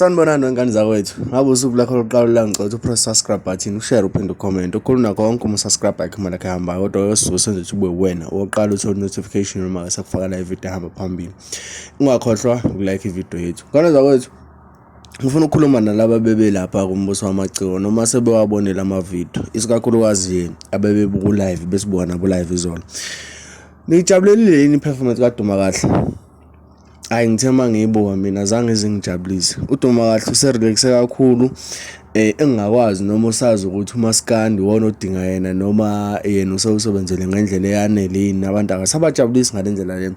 Sanibonani wengane zakwethu. Ngabe usuku lakho lokuqala la ngicela ukuthi upress subscribe button, ushare uphinde ucomment. Okukhulu nakho konke uma usubscribe ayikho imali yakho ehambayo kodwa uyosuke senze ukuthi ube uwena owokuqala uthole notification uma sakufaka la ivideo ehamba phambili. Ungakhohlwa ukulike ivideo yethu. Ngane zakwethu, ngifuna ukukhuluma nalaba bebelapha kuMbuso Wamaciko noma sebewabonile amavidiyo, isikakhulukazi abebebuka ulive besibuka nabo live izolo. Niyijabulelile yini i-performance kaDuma Kahle? Hhayi ngithe uma ngiyibuka mina azange izingijabulise. UDuma Kahle userelaxe kakhulu engingakwazi noma usazi ukuthi umaskandi uwona odinga yena noma yena usewusebenzele ngendlela eyanele yini abantu akasabajabulisi ngale ndlela le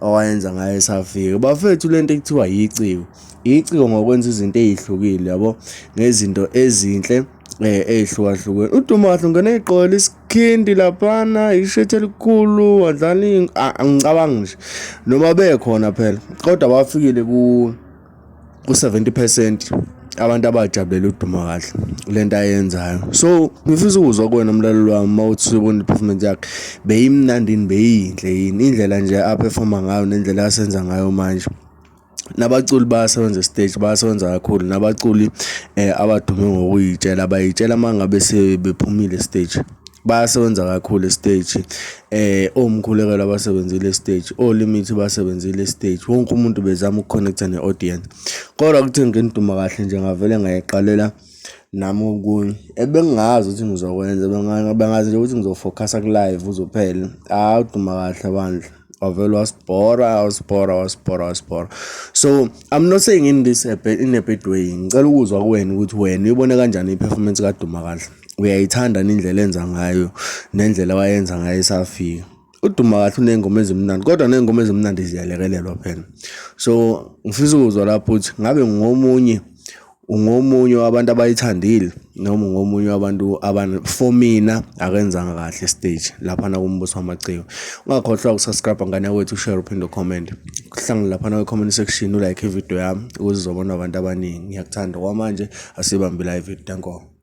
owayenza ngayo esafika. Bafethu le nto ekuthiwa yiciko, iciko ngokwenza izinto ey'hlukile yabo, ngezinto ezinhle ey'hlukahlukene. UDuma Kahle ungena ey'gqokela isikhindi laphana, ishethi elikhulu, wadlala angicabangi nje noma bekhona phela kodwa bafikile ku-70 percent abantu abajabulela uDuma Kahle le nto ayenzayo. So ngifisa ukuzwa kuwena mlaleli wami uma uthi usuyibona i-performance yakhe beyimnandi yini, beyiyinhle yini indlela nje aphefoma ngayo nendlela asenza ngayo manje. Nabaculi bayasebenza esiteji bayasebenza kakhulu nabaculi abadume ngokuy'tshela bay'tshela uma ngabe sebephumile esiteji. Bayasebenza kakhulu esiteji oMkhulekelo abasebenzile esiteji, oLimit basebenzile esiteji, wonke umuntu bezama uku-connect-a ne-audience. Kodwa kuthe ngiduma kahle nje ngavele ngayiqalela nami okunye ebengingazi ukuthi ngizokwenza bengazi nje ukuthi ngizofokhasa ku-live uzophela. Hhayi uDuma kahle bandla. Wavele wasibhora wasibhora wasibhora wasibhora. So I'm not saying in this a bad, in a bad way. Ngicela ukuzwa kuwena ukuthi wena uyibone kanjani i-performance kaDuma Kahle. Uyayithanda indlela enza ngayo nendlela wayenza ngayo esafika. UDuma Kahle uney'ngoma ezimnandi kodwa ney'ngoma ezimnandi ziyalekelelwa phela. So ngifisa ukuzwa lapho ukuthi ngabe ngomunye ungomunye wabantu abayithandile noma ungomunye wabantu for mina akenzanga kahle stage laphana kuMbuso Wamaciko. Ungakhohlwa ukusubscribe ngane yakwethu, ushare uphinde ucomment. Kuhlangane laphana kwi-comment section ulike ivideo yami ukuze izobonwa abantu abaningi. Ngiyakuthanda okwamanje asibambe la ivideo. Danko.